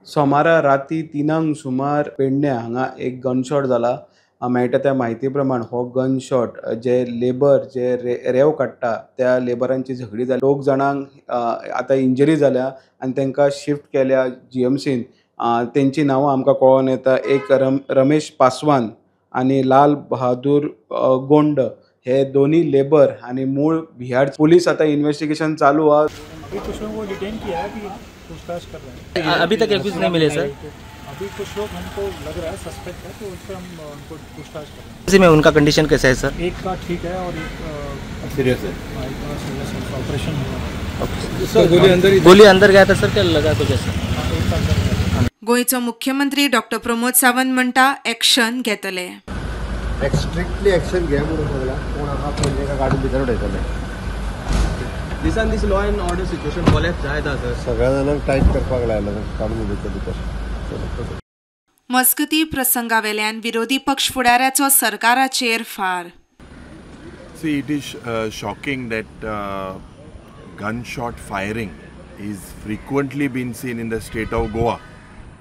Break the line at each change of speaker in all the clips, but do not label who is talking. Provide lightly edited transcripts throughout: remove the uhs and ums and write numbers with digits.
सोमारा राती 3 सुमार पेडण्या हांगा एक गनशॉट जाला. मेळटा त्या म्हायती प्रमाण हो गनशॉट जे लेबर जे रेंव काडटा त्या लेबरांची झगडी जाली. 2 जाणांक आतां इंजरी जाल्या आनी तांकां शिफ्ट केल्या जीएमसीन. तेंची नांवां आमकां कळोन येता. एक रमेश पासवान आनी लाल बहादूर गोंड हे दोन्ही लेबर आनी मूळ बिहार. पुलीस आतां इन्वेस्टिगेशन चालू आहा.
अभी कुछ लोगों को डिटेन किया है, अभी पूछताछ कर रहे हैं.
अभी तक एक्यूज नहीं मिले सर.
अभी कुछ लोग हमको लग रहा है सस्पेक्ट है, तो उस पर हम उनको पूछताछ कर रहे हैं.
इसी में उनका कंडीशन कैसा है सर?
एक का ठीक है और एक
सीरियस है.
सीरियस है, ऑपरेशन हुआ.
सर गोली अंदर गया था सर, क्या लगा कुछ ऐसा?
एक का अंदर गया था.
गोंयचो मुख्यमंत्री डॉक्टर प्रमोद सावंत म्हणटा एक्शन घेतले.
स्ट्रिक्टली एक्शन घे म्हणून सगळा कोण आहा पळय काडून भितर उडयतले.
दिसान दीस law and order situation collapse जायत आसा सर.
सगळ्या जाणांक टायट करपाक लायला, काडून उडयतले भितर.
मजगती प्रसंगावेल्यान विरोधी पक्ष फुडाऱ्याचो सरकाराचेर फार.
See, it is shocking that gunshot firing is frequently been seen in the state of Goa.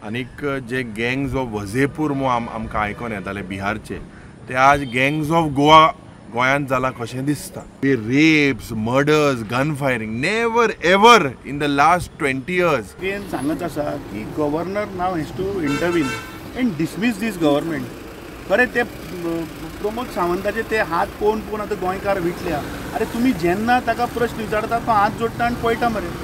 आनीक जे गँग्स ऑफ वझेपूर म्हूण आमकां आयकोन येताले बिहारचे, ते आज गँग्स ऑफ गोवा गोंयांत जाला कशें दिसता. Rapes, murders, gun firing never ever in the last 20 years.
सांगत आसा की governor now has to intervene and dismiss this government. खरें ते प्रमोद सावंताचे ते हात पळोवन पळोवन आतां गोंयकार विटल्या. अरे तुमी जेन्ना ताका प्रश्न विचारता तो हात जोडटा आनी पळटा मरे.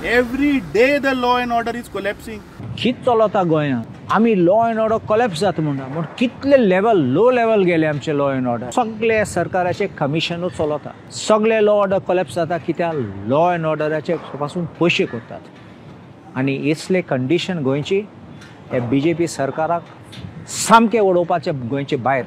Every day the law and order is collapsing.
कित चलता गोंयांत? आमी लॉ एंड ऑर्डर कोलॅप्स जाता म्हणटा, म्हूण कितले लेवल लो लेवल गेले आमचे लॉ एंड ऑर्डर. सगळे सरकाराचे कमिशनूच चलता, सगळे लॉ ऑर्डर कोलॅप्स जाता कित्याक लॉ एंड ऑर्डराचे पासून पयशे करतात. आनी इसले कंडिशन गोंयची हे बीजेपी सरकाराक सामकें उडोवपाचें गोंयचे भायर.